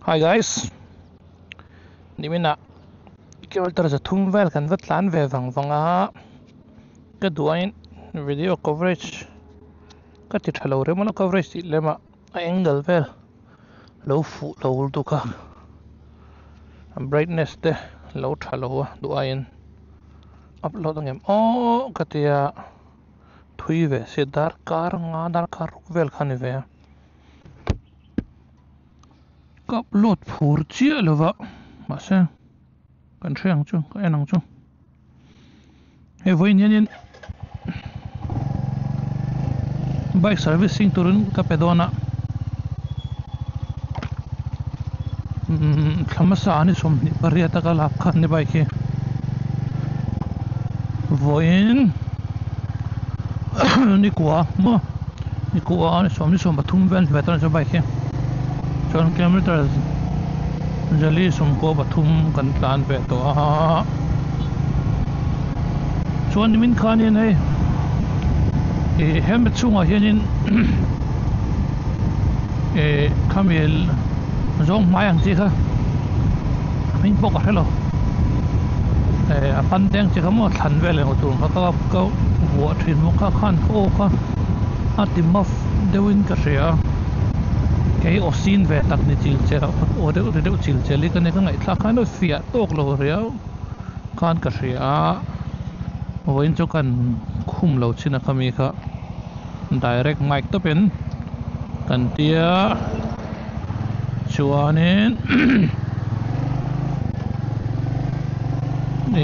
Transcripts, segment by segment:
Hi guys nimin ah kilometer 300 vel kan va tlan ve vang vang a ka duain video coverage ka ti tha lo rem a coverage tih lem ah a angle vel lo fuh lo lutuk a a brightness te lo tha lo a duain upload ang em aw ka tia thui ve se darkar nga darkar ruk vel kha a ni ve a. Ka upload phur chiah lo va mahse kan hre ang chu ka en ang chu hei vawiin hianin bike servicing turin ka pe dawn a umm thla hmasa ni 28 a ka lak kha ni bike hi vawiin ni kua maw. Ni kua a 23 vel hmet a ni bike hi chuan kilometer 43 kan tlan ve tawh a chuan nimin khanin hei ih helmet chhungah hianin ih khami zawng hmai ang chi kha hming pawh ka hre lo eh a pan te ang chi kha maw thlan vel emaw tur kha ka ka vuah thin maw kha khan aw kha a ti maf deuhin ka hria a kei aw sin ve tak ni chil che aw deuh ri deuh chil chel hi ka nia ka ngaihthlak khan a fiah tawk lo riau khan ka hria a vawiin chu kan khum lo chin a khami kha direct mic tawpin kan tia chuanin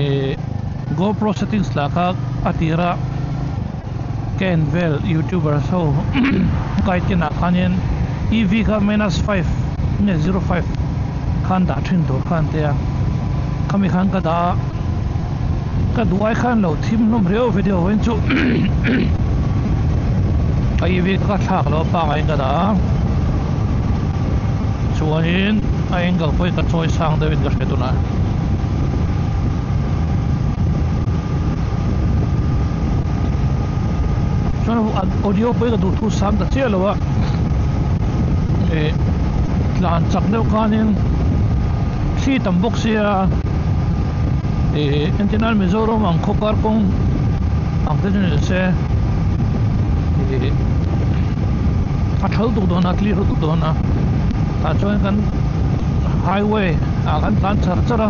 ih GoPro settings lah kha a tira ka en vel youtubers ho guide te nah khanin EV kha minus 5 nge 05 khan dah thin tur kha an tia khami khan ka dah a ka duh ai khan lo thim hlawm riau video vawiin chu a EV kha ka thlak lo a pangai in ka dah a chuanin a angle pawh hi ka chawi sang deuh in ka hre tunah. Chuan audio pawh hi ka duh thu sam ta chiah lo a ih tlan chak deuh khanin thli tam bawk sia ih entirnan Mizoram ang khaw kar kawng ang te chu ni se ih a thal tuk dawn a clear tuk dawn a tah chuan kan highway ah kan tlan char char a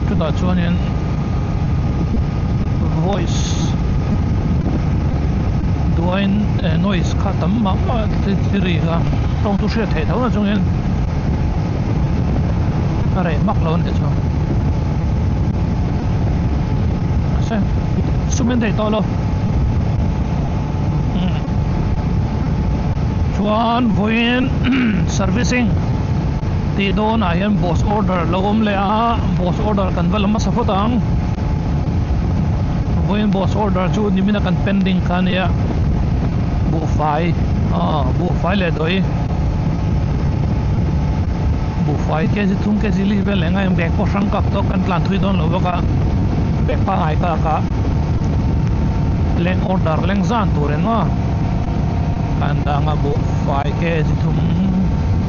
chutah chuanin voice duain noise kha tam mah mah thil ri kha tawng chu hriat theih tho na chungin a reh hmak lo a nih chu mahse sum in daih tawh lo chuan vawiin servicing tih dawnah hian boss order lo awm leh a boss order kan va la hmasa phawt ang vawiin boss order chu nimina kan pending kha a nia buhfai aw buhfai leh dawi buhfai kg thum kg li vel leh ngai bag pawh hrang kak tawh kan tlan thui dawn lo bawk a bag pangngai kak a leng order leng zan tur eng maw kan dang a buhfai kg thum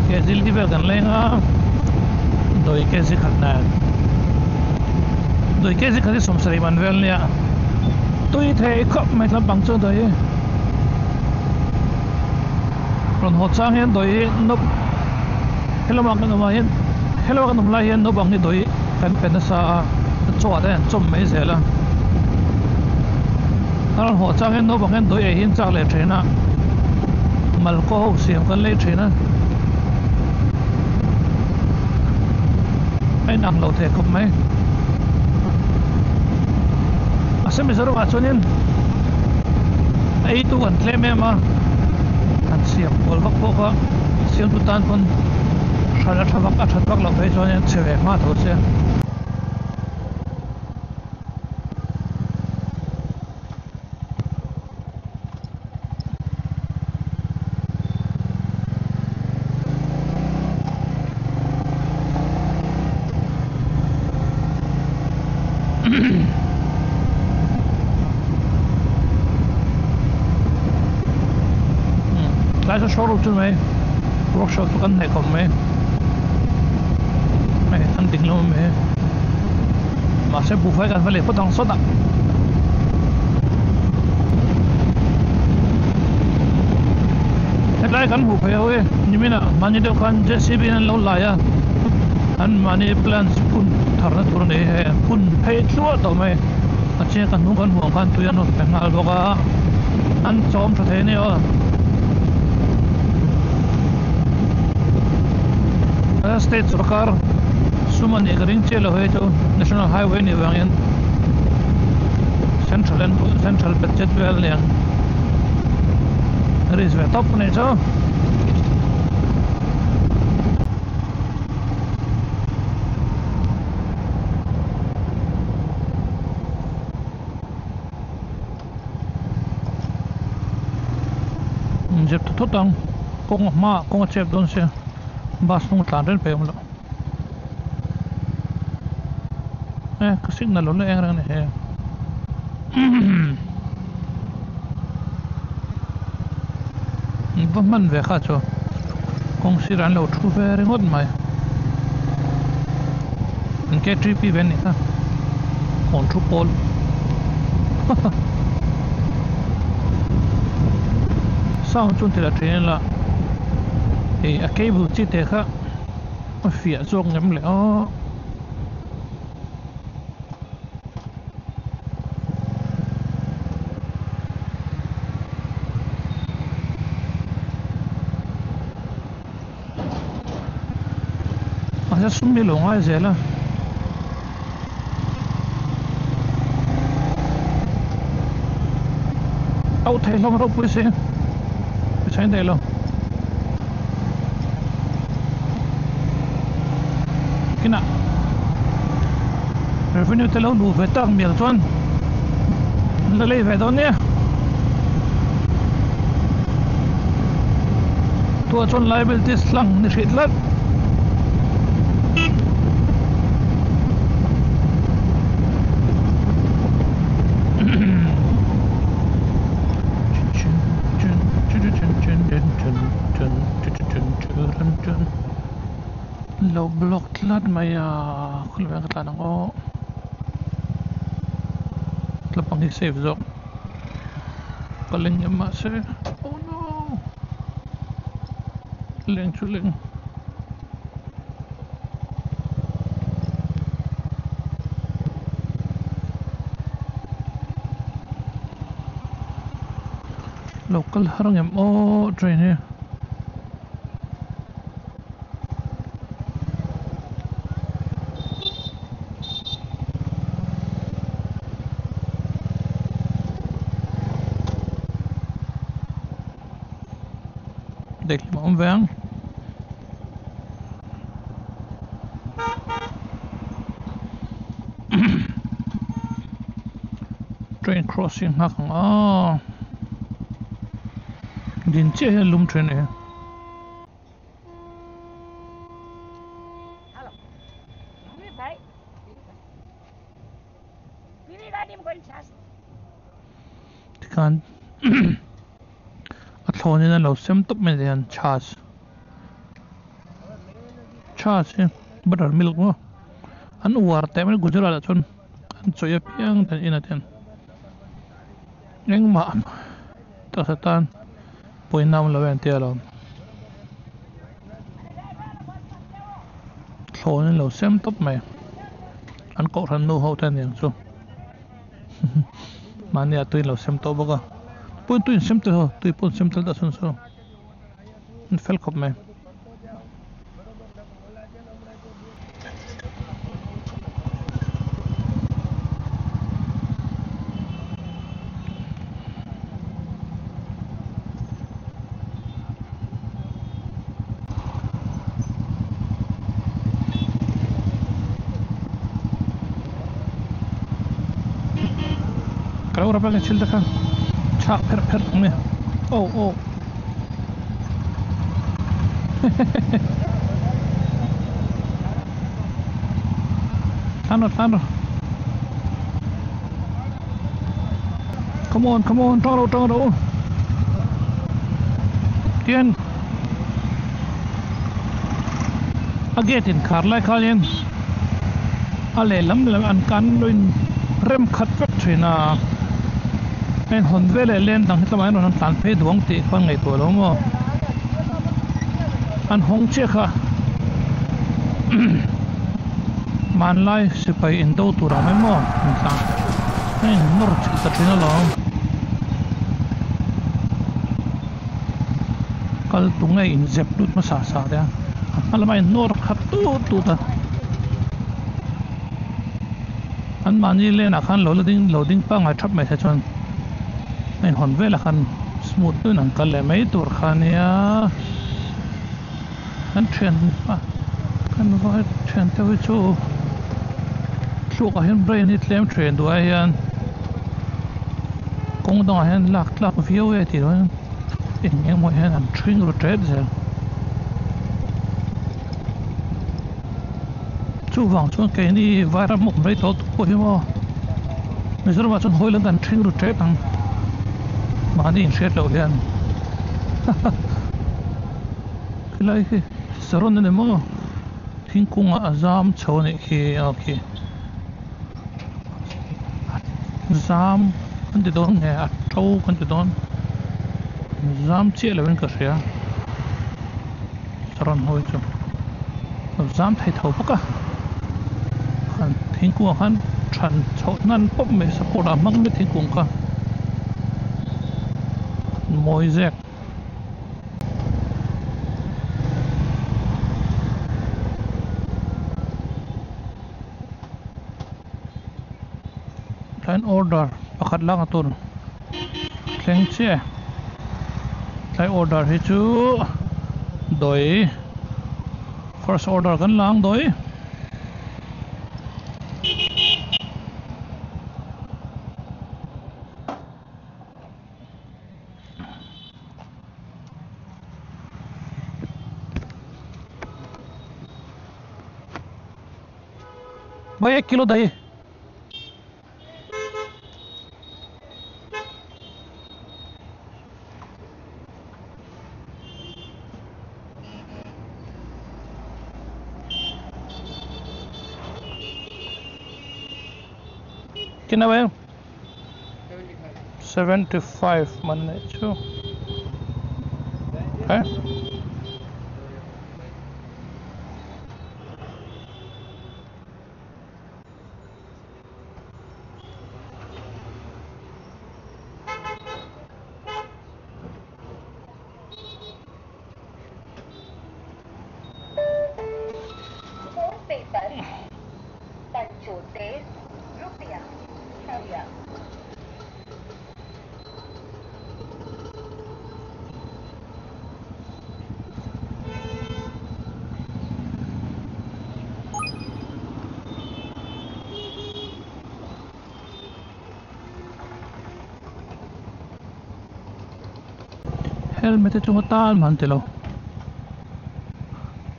kg li vel kan leng a dawi kg khat nen dawi kg khat hi 70 man vel nia tui thei khawp mai lampang chu dawi rawn haw chang hian dawi nawp helama kan awm ah hian helama kan awm lai hian naupang hi dawi kan pe nasa a chaw ah te hian an chawm mai zel a a rawn haw chang hian naupang hian dawi ei hi an chak leh thin a mal kaw ho siam kan lei thin a a inang lo thei khawp mai a se Mizoram ah chuanin a eitu an tlem em a an siam kual vak bawk a siamtu tan pawn hran a tha vak a that vak loh phei chuan in chhe ve hma tho che. Tlai saw showroom chu mai. Workshop chu kan hnaih khawp mai hei an ding lo mai mahse buhfai kan va leh phawt ang sawtah. Hetlai kan hmuh phei ho hi niminah mahni deuh khan J C B in an lo lai a an mahni plants phun tharna tur a ni hei phun phei tluah tawh mai a chiang ka hnung kan hmuh ang khan tui an rawn pe nghal bawk a an chawm tha thei a ni aw state sorkar sum a nih ka ring chiah lo hei chu national highway a nih vangin central an central budget vel a niang risk ve tawp a nih chu. Zep thut thut ang kawng a hmaah kawng a chep dawn sia bus hnung a tlan reng peih awm loh e ka signal lo la eng reng a ni he va hman ve kha chu kawng sirah an lo thu ve ringawt mai an K_T_P ve a nih kha kawn thu pawl sound chu an ti lah thin ila ih a cable chi te kha a fiah zawk ngem le aw. Mahse sum hi a lo ngai zel a. Auh thei hlawm ropui si ka chhain thei lo. Kinah revenue te lo luh ve tak mial chuan an la lei ve dawn nia. Tuah chuan liabilities hlang ni hrih tlat. Lo block tlat mai a khawilai ka tlan ang aw tlapang hi safe zawk ka leng em mahse oh no leng chu leng. Lo kal har ang em aw train hi. Daihlim a awm ve ang. Train crossing nghak ang a din chiah hian lum thin e. Tikhan a thlawn in a lo sem tawp mai hian chhas chhas hi butter milk maw an uar teh mai Gujarat ah chuan an chawi apiang te an in a ten engmah taksa tan pawina awm lo e an tia lawm thlawn in lo sem tawp mai an kohhran nu ho te aniang chu. Mahni ah tui in lo sem tawh bawk a pawhin tui in sem tel ho tui pawh an sem tel dah chhun chu an fel khawp mai. Ka lo rap ang e thil te kha chhak pherh pherh ang e aw aw hehehe thlan rawh thlan rawh come on come on tang rawh tang rawh tian. A gate in khar lai khanin a lehlam lam an kan lo in rem khat vek thin a a in hawn veleh leng dang hi tlangah hian rawn tlan phei duang tih kha an ngaihtuah lo maw an hawng chiah kha hmanlai sipai in do tur ang mai maw an tlan a in nawr chilh ta thin alawm. Kal tung nge in zep lut hmasa sa te a a hma lamah in nawr khat tut tut a an mahni lane ah khan lo la ding lo ding pangngai thap mai se chuan a in hawn velah khan smooth deuhin an kal leh mai tur kha ania kan thian a kan vai thian te hi chu thluak ah hian brain hi tlem then duh ai hian kawng dangah hian lak tlak viau e tih loh hian eng emaw hian an ṭhing ru ṭep zel chuvang chuan keini vairam awm rei tawh pawh hi maw Mizoram ah chuan hawi lam kan ṭhing ru ṭep ang mahni inhriat loh hian khilai khi saron ani maw thingkung ah a zam chho anih khi aw khi zam kan ti dawn nge a to kan ti dawn zam chiah lo in ka hria saron hawi chu zam thei tho bawk a khan thingkung ah khan than chhoh nan pawp mai support ah hmang mai thingkung kha mawi zek. Tlaiin order pakhat lak a tur thleng chiah e tlai order hi chu dawi first order kan la ang dawi. भाई एक किलो दही कितना भाई 75 मन chu okay PhonePe पर पंचोतेर रुपया छविया Helmet te chu tan man ti lo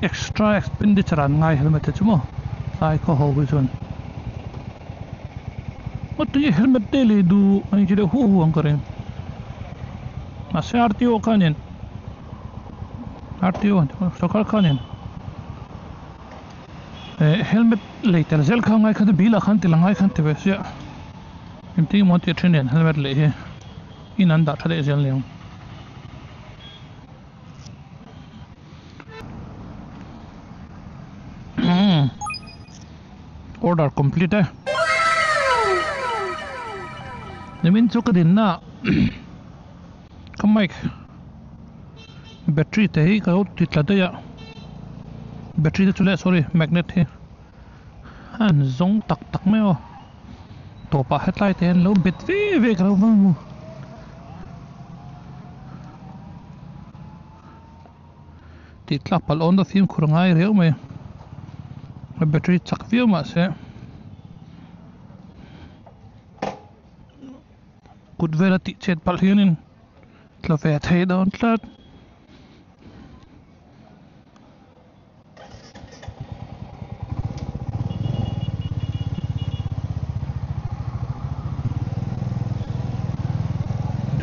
extra expenditure an ngai helmet te chu maw tlai khaw ho hi chuan ngawt helmet te lei duh ani chi deuh hu hu ang ka ring mahse R_T_O khanin R_T_O sawrkar khanin eh helmet lei tel zel kha ngai kha te bill ah khan ti la ngai khan ti ve sia engtin emaw tih a then helmet lei hi in an dah tha daih zel aniang. Order complete e nimin chu ka din na ka mic battery te hi ka lo ti tla daih a battery te chu leh sorry magnet hi a an zawng tak tak mai aw tawpah hetlai te hian lo bet ve ve ka lo va hmu. Tih tlak palh awn ta fimkhur ngai riau mai a battery chak viau mahse kut vela tih chet palh hianin tla ve thei dawn tlat.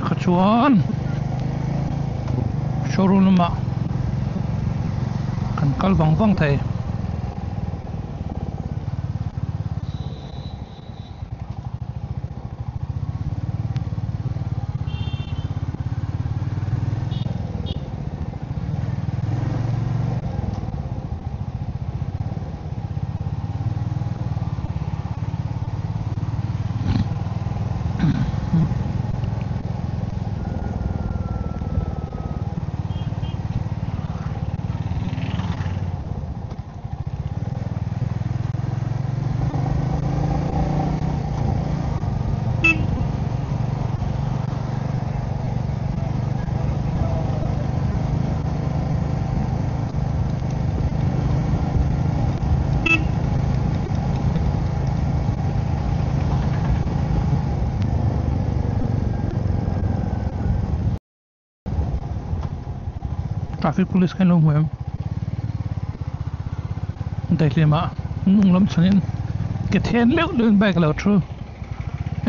Kha chuan showroom lamah kan kal vang vang thei. Traffic police kha in lo hmu em? Daihlim ah hnung lam chhunin ke then leuh leuh in bike a lo thu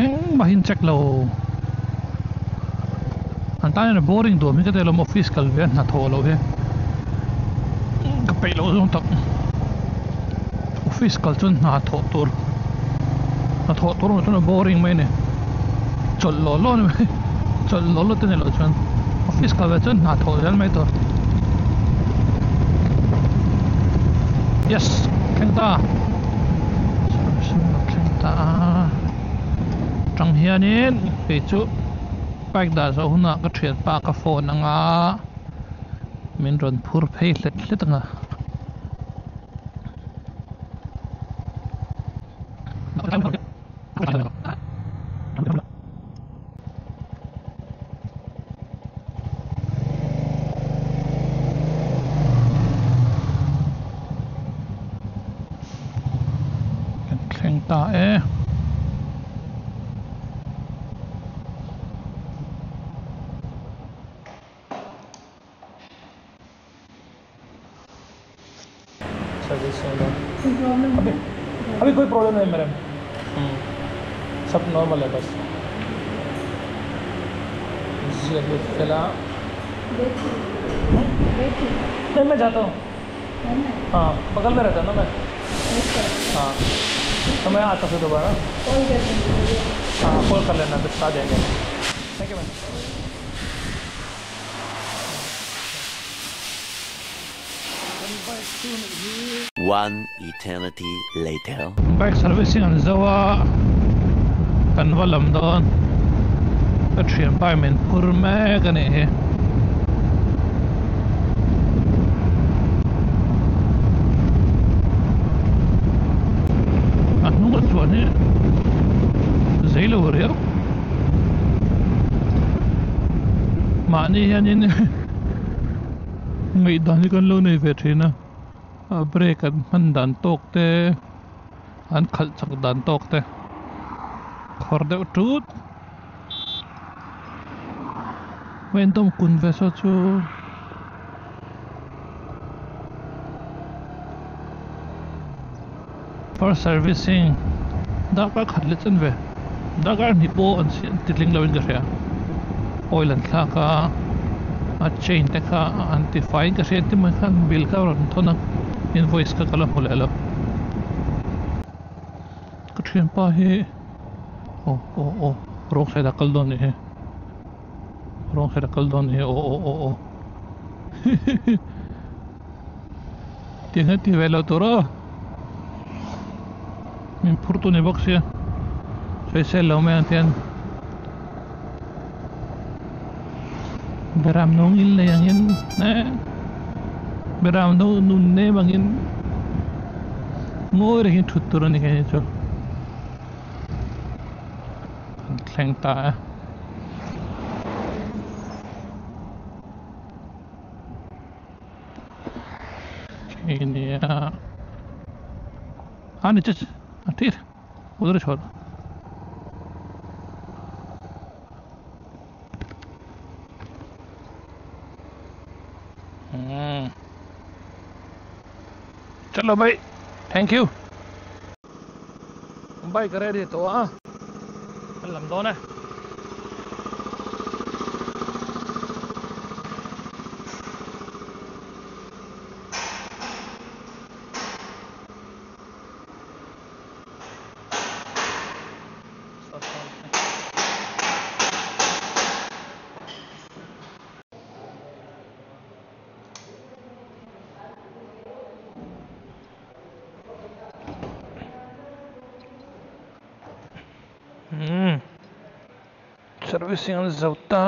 engmah hi an check lo an tan hian a boring duam hi ka ti alawm office kal ve a hnathawh loh hi ka peih loh zawng tak office kal chuan hna thawh tur hnathawh tur awm chuan a boring mai a ni chawlh law law a ni mai chawlh law law te ni loh chuan office kal ve chuan hna thawh zel mai tur yes thleng ta thleng ta a tang hianin kei chu bike dah zawh hunah ka thianpa ka phone anga min rawn phur phei hlet hlet anga. Kan thleng ta e. अभी अभी कोई प्रॉब्लम नहीं मैडम सब नॉर्मल है बस नहीं मैं जाता हूँ हाँ बगल में रहता ना मैं हाँ तो मैं आता फिर दोबारा हाँ कॉल कर लेना फिर आ जाएंगे thank you ma'am. One eternity later. Bike servicing an zo a kan va lam dawn ka thian pa min phur mek a nih hi. A hnung a chuan hi zei lo riau mahni hianin ngaihdan hi kan lo nei ve thin a a brake an hman dan tawk te an khalh chak dan tawk te khawr deuh tut hei an tawm kun ve saw chu first servicing darkar khat leh chen ve darkar hnih pawh an siam ti tling lo in ka hria oil an thlak a a chain te kha an ti fai in ka hria engtin mai khan bill kha a rawn thawn a invoice kha ka la hmu leh lo ka thianpa hi aw aw aw wrong side ah kal dawn anih hi wrong side ah kal dawn anih hi aw aw aw aw hihihi tiang hian ti ve lo tur aw min phur tu ni bawk sia sawisel lo mai ang tian beram nung in lei angin eh beram no nun nem angin ngawi rengin thut tur a ni kei chu kan thleng ta e. Hei nia a ni che a tir udar chhawr chalo bhai thank you bike ready tawh a kan lam dawn e. Umm servicing an zo ta.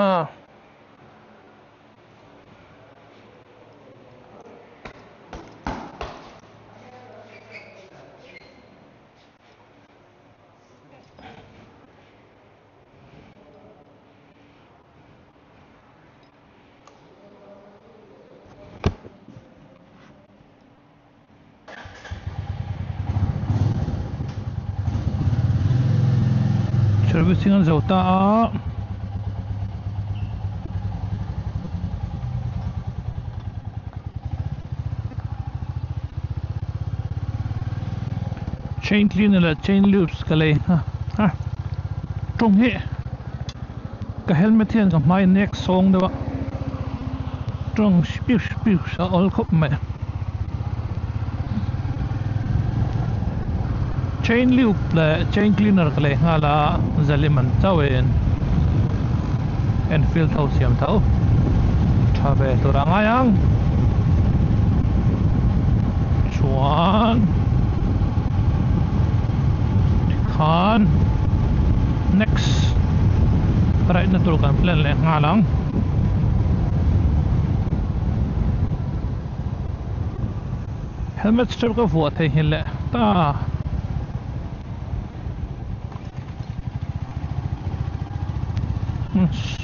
Servicing an zo ta a. Chain cleaner leh chain lubes ka lei a a tawng hi ka helmet hian ka hmai nek sawng deuh a tawng piu piu a awl khawp mai chain lube leh chain cleaner ka lei nghal a zalim an chauh in enfield ho siam tho tha ve tur a ngai ang chuan tikhan next ride na tur kan plan leh nghal ang. Helmet strap ka vuah theihnghilh leh ta.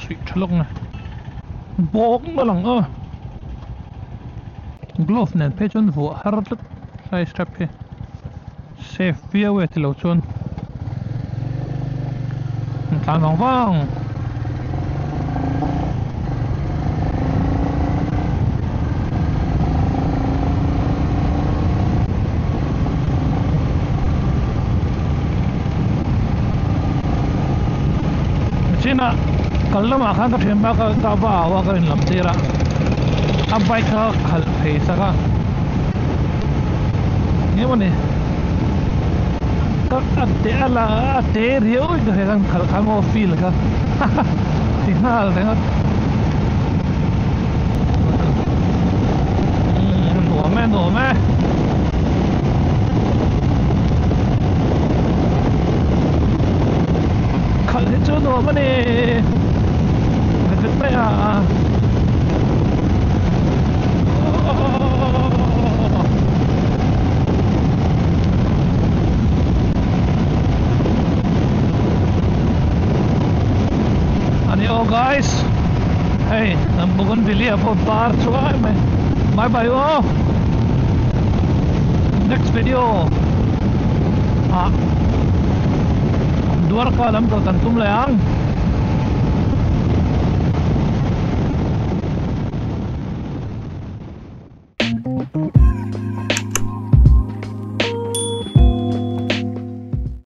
Suih tha lawk nge bawk na lang a glove nen phei chuan vuah har tlat hlai strap hi safe viau e tilo chuan an tlan vang vang. Chinah kal lamah khan ka thian bak a ka va au a ka inlam tir a a bike kha khalh phei sak a eng emaw ni ka a te a la a te riau in ka hria khan khalh khan maw feel kha ti nghal reng a nuam e nuam e. Khalh hi chu nuam a ni vet vet mai a ani aw guys hei kan bougainvillea pawh par chuai mai bye bye aw next video ah Dwarka lam kal kan tum leh ang.